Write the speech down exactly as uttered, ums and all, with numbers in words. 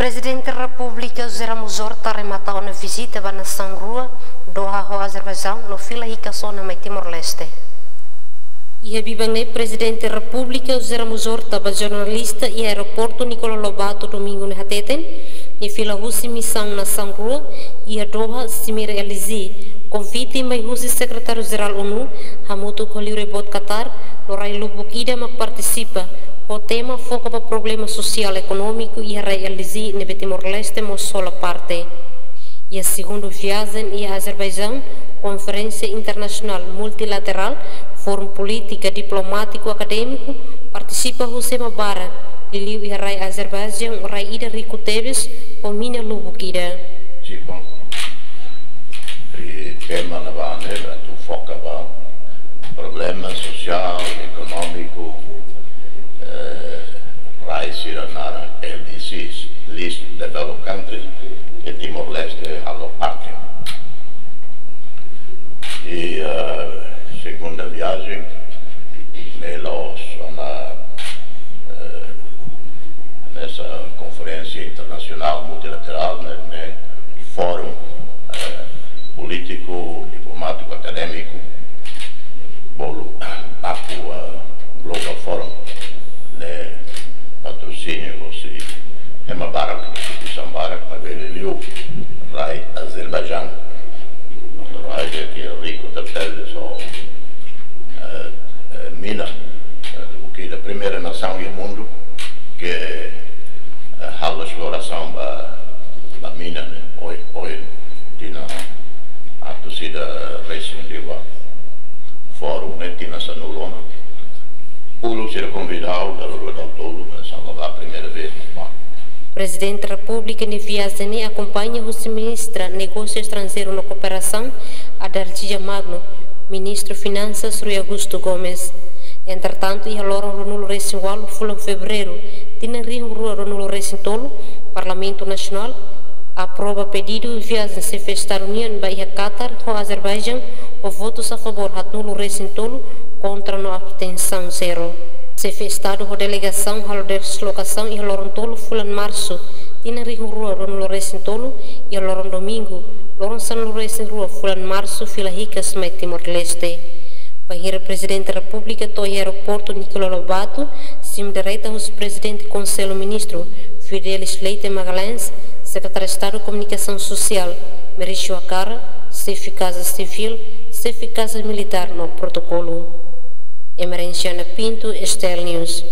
Prezidente Repúblika José Ramos Horta remata ona vizita ba nasaun rua, Doha ho Azerbaijaun, no fila hikas ona mai Timor-Leste. Iha biban ne'e Prezidente Repúblika José Ramos Horta ba jornalista iha aeroportu Nicolau Lobato Domingu ne'e hateten, nia fila husi misaun nasaun rua iha Doha, simeira L G, konvite mai husi Sekretáriu Jerál ONU, hamutuk ho liurai boot Qatar, no rai lubuk ida mak partisipa, ho tema foka ba problema sosiál ekonómiku iha rai L G ne'ebé Timor-Leste mós hola parte. Iha segundu viajen iha Azerbaijaun, konferénsia internasionál multilaterál, fórum polítika, diplomátiku, akadémiku, partisipa husi ema barak, liuliu iha rai Azerbaijaun, rai ida riku tebes, ho mina lubuk ida. Sim, bom. I tema ne'ebá ne'e atu foka ba problema sosiál, ekonómiku, eh, rai sira naran L D Cs, Least Developed Countries, ke Timor-Leste halo parte. I, eh, segunda viajen, ne'e la'ós ona, eh, hanesan konferénsia internasionál multilaterál, ne'e, ne'e fórum, eh, polítiku, diplomátiku, akadémiku, bolu baku, eh, Global Forum, ne'e patrosíniu husi ema barak, instituisaun barak, maibé liuliu rai Azerbaijaun. Rai ida ke riku tebes ho, eh, eh, mina, eh, o ke da primeira nasaun iha mundu ke, eh, halo esplorasaun ba, ba mina ne'e, oil, oil, tinan atus ida resin liubá. Fórum ne'e tinan sanulu ona. Uluk sira konvida ha'u, dala rua dala tolu, maibé sá ba primeira vez, maibé. Prezidente Repúblika nia viajen ne'e akompaña husi Ministra Negósiu Estranjeiru no Kooperasaun, Adalgisa Magno, Ministru Finansas, Rui Augusto Gomes. Entretantu, iha loron ruanulu resin ualu fulan Fevereiru, tinan rihun rua ruanulu resin tolu, Parlamentu Nasionál aprova pedidu viajen Xefe Estadu nian ba iha Qatar ho Azerbaijaun, ho votus a favór haatnulu resin tolu, kontra no abstensaun zero. Xefe Estadu ho delegasaun halo deslokasaun iha loron tolu fulan Marsu, tinan rihun rua ruanulu resin tolu, iha loron Domingu, loron sanulu resin rua fulan Marsu, fila hikas mai Timor-Leste. Bainhira Prezidente Repúblika to'o iha aeroportu Nicolau Lobato, simu direta husi Prezidente Konsellu Ministru, Fidelis Leite Magalhães, Sekretáriu Estadu Komunikasaun Sosiál, Merisio Akara, Xefe Kaza Sivíl, Xefe Kaza Militár no protokolu. Emerenciana Pinto, S T L News.